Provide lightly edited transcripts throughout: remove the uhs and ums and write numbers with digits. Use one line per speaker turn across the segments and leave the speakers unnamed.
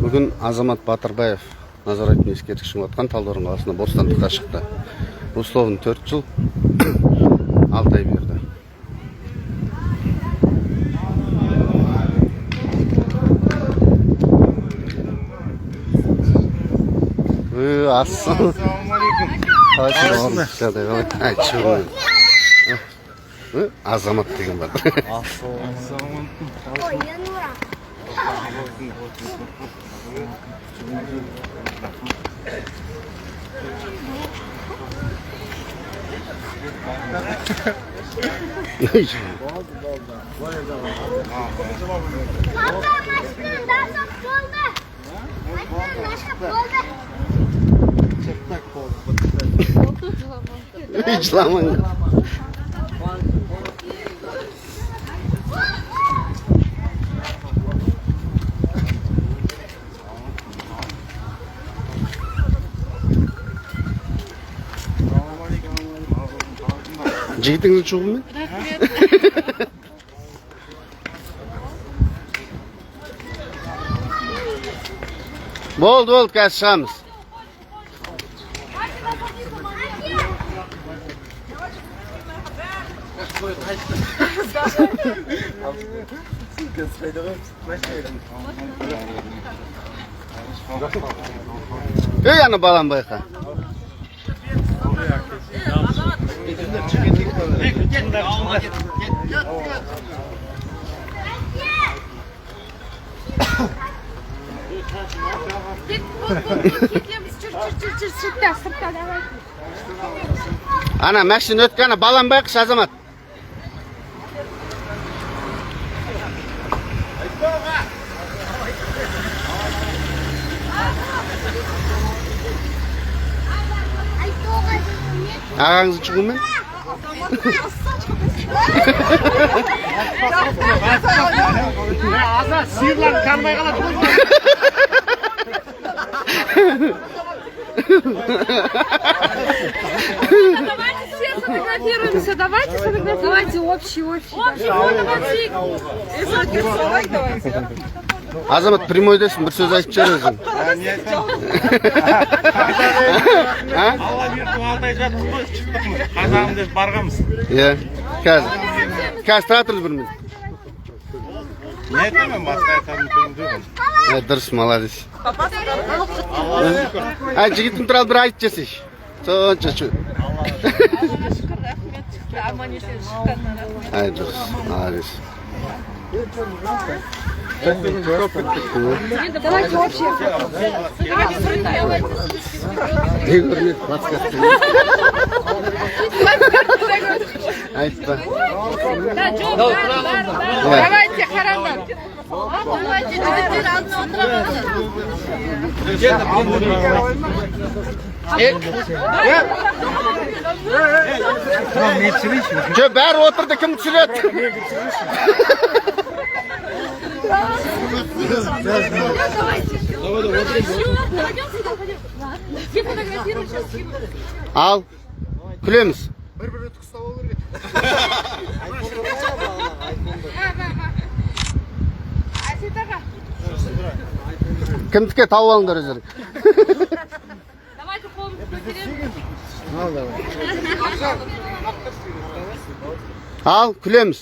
Бүгін Азамат Батырбаев Назарбаевтың ескерткішін құлатқан Талдықорған қаласында бостандыққа шықты. Условно 4 жыл 6 ай берді. Ассалаумағалейкум. Қалайсың, бауырым? Жағдай қалай? Ай, шығын. Азамат деген бар.
Ой, Янура. Папа, машинаны ашып болды. Машинаны ашып болды.
Жыламаңдар. Жігітіңіздің шуғымен?
Рахмет.
Болды, болды, қазір шығамыз. Ей, ана балам байқа.
Кет, болды, болды, кетеміз. Жүр, жүр, жүр, жүр, сыртта, сыртта, давай.
Ана машина өткен, ана балам байқыш, Азамат.
Айтуға мен.
Ағаңыздың шығуымен?
Аза, сиырлар канбай қалады ғой.
Давайте все сфотографируемся, давайте сфотографируемся. Давайте общий, общий. Общий фото, давайте.
Азамат, прямойдасың, бір сөз айтып жібер өзің. А?
Алла бұйыртып, 6 ай жаттық қой, шықтық, қазағым деп барғанбыз.
Иә, қазір. Қазір, тұра тұрыңыз бір минут.
Не айтамын, басқа айтатын сөзім жоқ.
Ә, дұрыс, молодец. Ай, жігітім туралы бір айтып жесейші. Сонша шу.
Аллаға шүкір, рахмет, шықты, аман есен шыққанына рахмет.
Ай, дұрыс, молодец.
Давайте общее фото. Давайте давайте.
Не көрінеді подкаст? Айтпа.
Да, жоқ, бәрі, бәрі, бәрі. Давайте, қараңдар. Давайте, жігіттер, алдына отыра қалыңдар.
Жоқ, бәрі отырды, кім түсіреді?
Давайте. Пойдем сюда, пойдем. Все фотографируют сейчас.
Ал, күлеміз.
Ма, ма, ма. Әсет аға.
Кімдікі, тауып алыңдар өздерің.
Давайте қолымызды көтереміз.
Ал, күлеміз.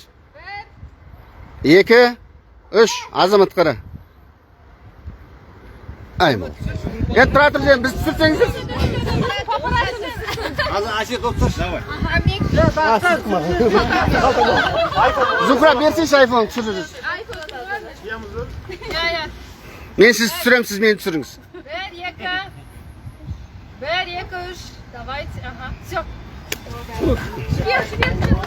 Екі, үш, Азамат, қара. Ай, молодец. Енді тұра тұрыңыз, енді бізді түсірсеңіздер.
Әсет, отыршы, давай.
Зухра, берсейші айфон, түсіріңіз.
Иә, иә.
Мен сізді түсіремін, сіз мені түсіріңіз.
Бір, екі. Бір, екі, үш. Давайте, ага. Все. Жібер, жібер, жібер.